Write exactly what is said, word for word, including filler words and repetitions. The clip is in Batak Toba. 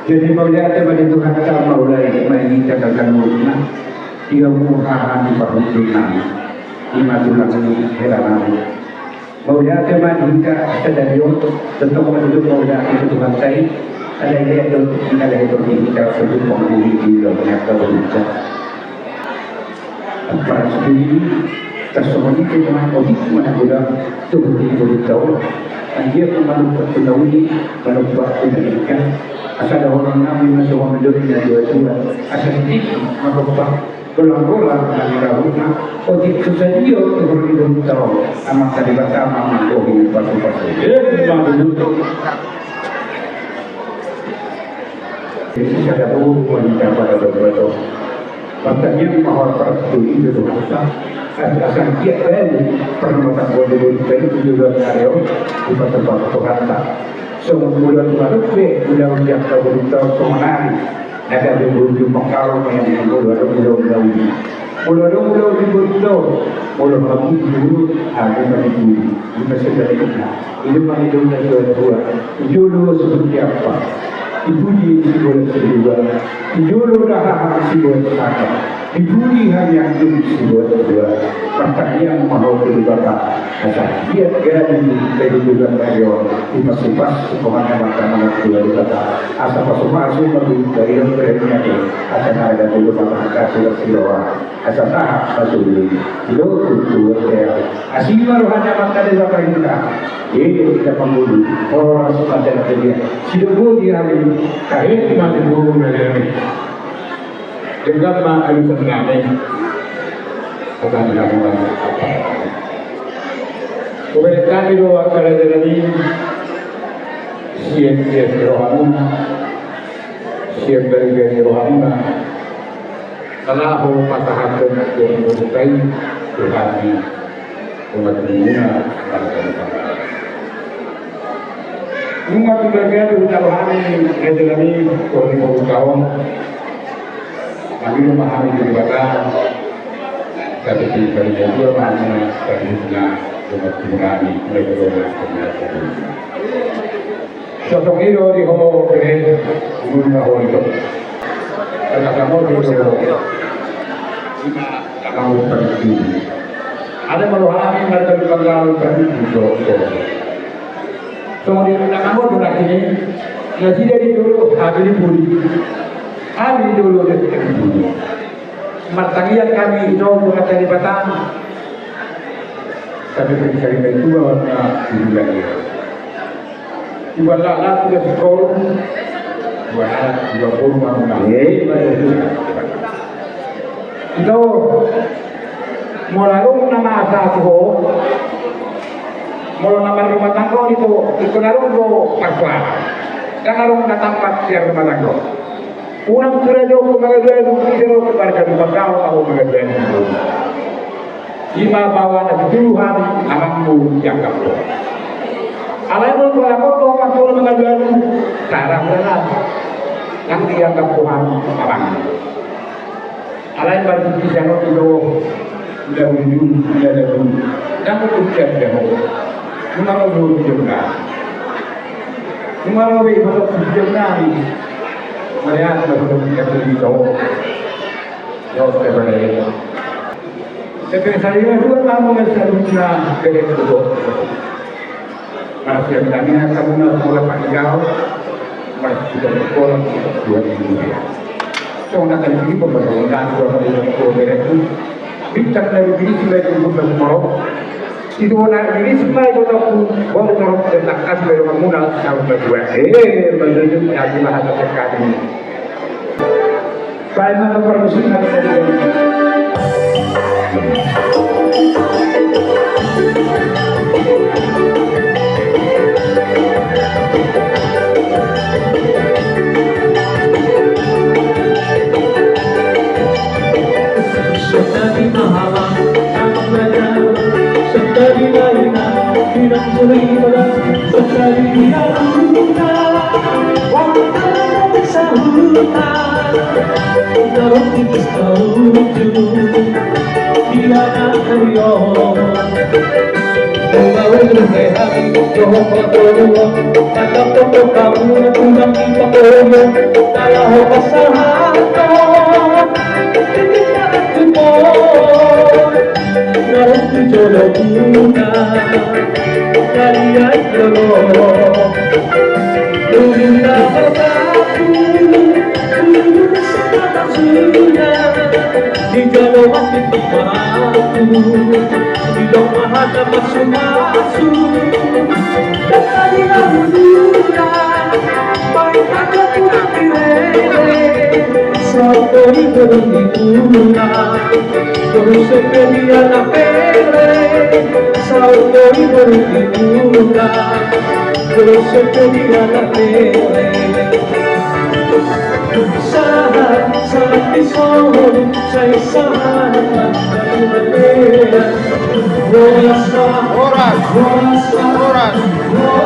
Jadi mauliate ma di Tuhanta, mauliate ma di hita na ganup na di hamu haha ni parhundul nami, i ma tulang ni hela nami. Mauliate ma di hita sadari on, tongtong ma tutu mauliate di Tuhanta i, alai dia do tinggal itu di hita sebut penghuni di dalam nyata berita. Parhundul i, tarsongon i pe ma otik ma na godang tu hita on. Anggiat ma manumpak tu na uli, manumpak tu na ingkon. Asa dohonon nami ma songon didok ni na tua-tua, asa sititi ma golang-golang na nirahutna, otik tu sadia tu hita on. Amanta Debata ma manggohi pasu-pasu. Emma tutu. Jadi sada boru ma hita pada Debata. Martangiang ma hita parhundul i tu Tuhanta, asa anggiat baen parmatanggoan ni boru i tu joloan ni ari on, dipasu-pasu Tuhanta. Songon mula tu adong pe ulaon di angka boru i songon ari, na gabe boru i mangalo ma i, molo adong ulaon na uli. Molo adong ulaon di boru i, molo hamu di jolo, hamu ma di pudi, i ma sada i. I do ma nidok ni na tua-tua, di jolo suhut ni ampang, di pudi sibolas ni dua, di jolo na hahang sibolas sangap, di pudi hami anggi sibolas dua. Martangiang ma hita tu Debata, asa anggiat gabe di hita on, dipasu-pasu songon i ma hita tu Debata, asa pasu-pasu ma di hita on, asa na gabe di hita on angka silas ni roha. Asa sahat ma solu. Didok tu bontean, asi ma roha ni Amanta Debata hita. Jadi hita pangulu, horas ma hita. Sidok boti hami. Tahe ma di guru na hami. Denggan ma alusan nami. Petani hamuan. Hubereng hami do angka raja nami. Sian ias ni rohamuna, sian bariba ni rohamuna, na laho pasahathon boru-boru i tu hami, umat ni muna. Nunga tumangihon do hami raja nami, boru-boru on. Mangido ma hami tu Debata, tapi di balik itu ma hami, tapi di sana, umat ni muna, mulai dari. Sosok i do di ho bere, umur na ho itu. Kata kamu di ho. Ima kamu pergi. Ada malu hami, ada di panggal pergi do. So di na kamu do na hini. Na sida di dolo, hami di pudi. Hami di dolo di pudi. Martangiang hami di dolo, kata di batang. Tapi pergi cari itu bahwa na di bulan ini. Iwan laklak tu sekolah, iwan anak, iwan boru manang. Iya, iya, betul. Ito, molo adong na masa tu ho, molo na marrumah tangga on ito, ingkon adong do parsoalan. Ndang adong na tampak sian rumah tangga. Unang tu raja on mangaduan, ise do keluarga di Bangkalan, au mangaduan. Ima baoa na situtu hami, amangmu, ianggap ho. Alai molo tu amangmu, amangmu mangaduan, tarang dalan. Ndang dianggap ho hami, amangmu. Alai marhite sian on do, ula ujung, ula ujung. Ndang hukuncian dia ho. Nunga ro do ujung na. Nunga ro be iboto ujung na. Melihat do ujung dia beli do. Yo, saya boleh. Tapi saya dua tahun dengan saya dulu na, beli do. Marsiap damina samuna, semoga panjang. Marsiap sekolah dua ribu. So na tadi ini pembangunan dua ribu dua belas itu. Bintang dari diri sila itu pun berkorok. Itu na diri sila itu aku baru korok dan tak kasih dari pemuna tahun kedua. Eh, betul itu. Ya, gimana sekali. Di jolo mati di paratu, di dong mahata pasu-pasu. Tadi aku dula, baik aku pulang di lele, soto di belum di pulang. Terus sepedia la pele, soto di belum di pulang. Terus sepedia la pele. Sahat, sahat di son, sai sahat. Horas, horas, horas.